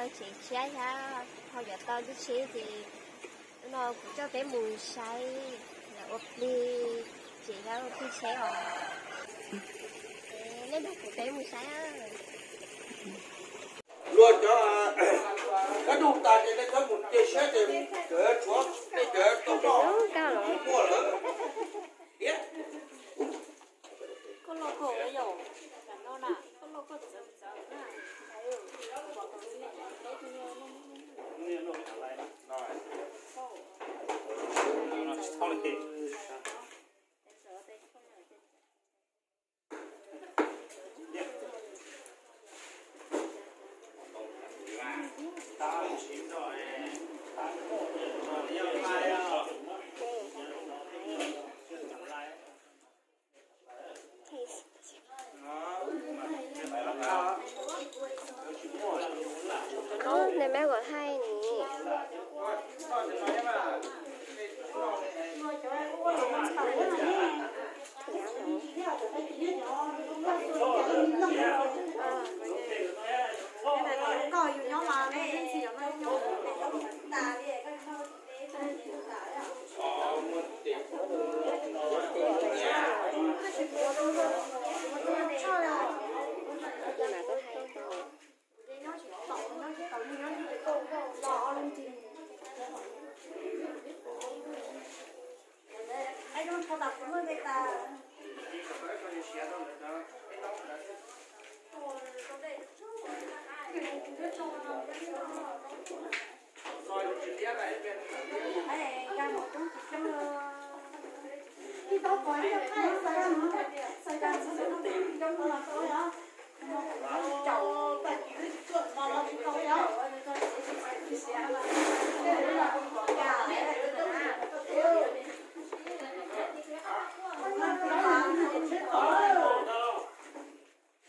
Tsev tshiab thiab ho yuav tau lub tsheb ces no kuv coj peb mus saib lawv ua plig tsev thiab ua plig tsheb os. Nej nrog kuv peb mus saib. Luag cov kab nug tas ces nej txhob mus cia siab ces cov tshuav nej cov tau noj muaj lawm. Ub, nws mab kuv thaij ni.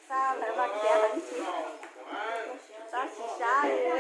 Xa lawv mas khiav heev tsis, tab tsis sab li.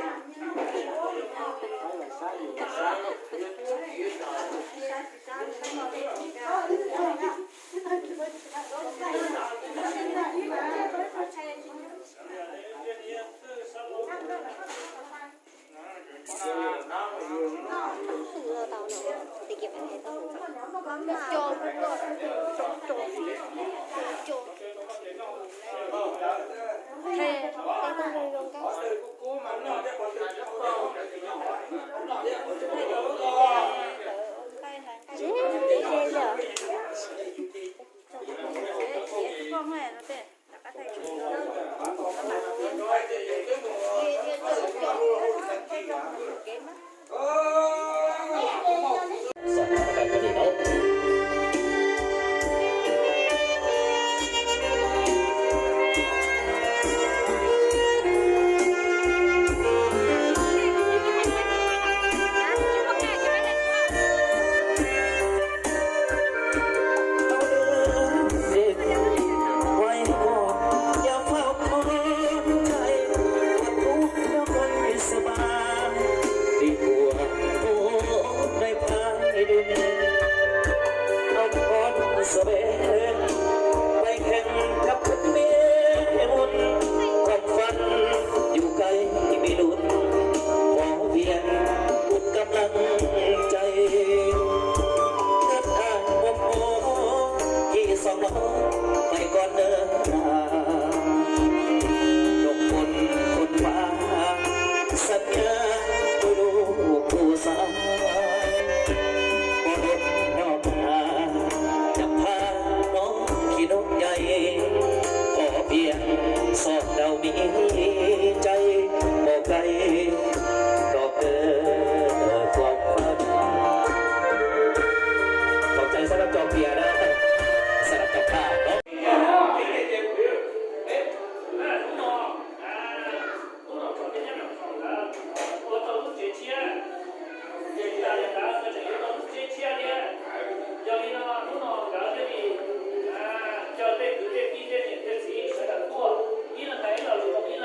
Hnub no, hnub no rau tej nyob rau hauv lawv ua tau lub tsev tshiab, ces tsis tas li ntawd lawv tseem yuav tau lub tsev tshiab thiab. Yog li no hnub no lawv thiaj li coj tej kwv tej tij tej niam tej txiv sawv daws tuaj ib leeg hais ib lo lus, ib